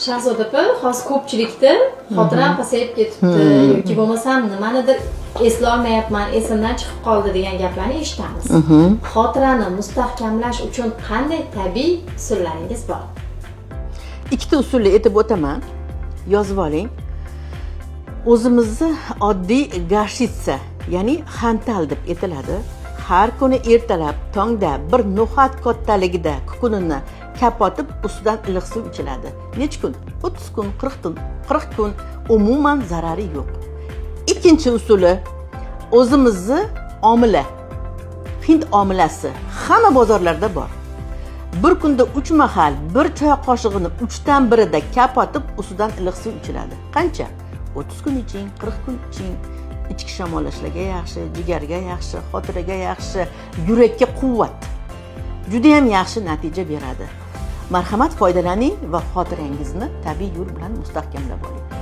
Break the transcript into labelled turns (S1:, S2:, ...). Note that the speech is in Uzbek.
S1: Shahzoda opa, hozir ko'pchilikda xotiram pasayib ketibdi yoki bo'lmasam nimanidir eslolmayapman, esimdan chiqib qoldi degan gaplarni eshitamiz. Xotirani mustahkamlash uchun qanday tabiiy usullaringiz bor?
S2: Ikkita usulni aytib o'taman, yozib oling. O'zimizni oddiy горчица, ya'ni xantal deb aytiladi. Har kuni ertalab tongda bir no'xat kattaligida kukunini kapotib, ustidan iliq suv ichiladi. Necha kun? 30 kun, 40 kun, 40 kun, umuman zarari yo'q. Ikkinchi usuli o'zimizni omila, hind omilasi hamma bozorlarda bor. Bir kunda uch mahal bir choy qoshig'ini uchdan birida kapotib, ustidan iliq suv ichiladi. Qancha? 30 kun iching, 40 kun iching. Ichki shamollashlarga yaxshi, jigarga yaxshi, xotiraga yaxshi, yurakka quvvat, judayam yaxshi natija beradi. Marhamat, foydalaning va xotirangizni tabiiy yo'l bilan mustahkamlab oling.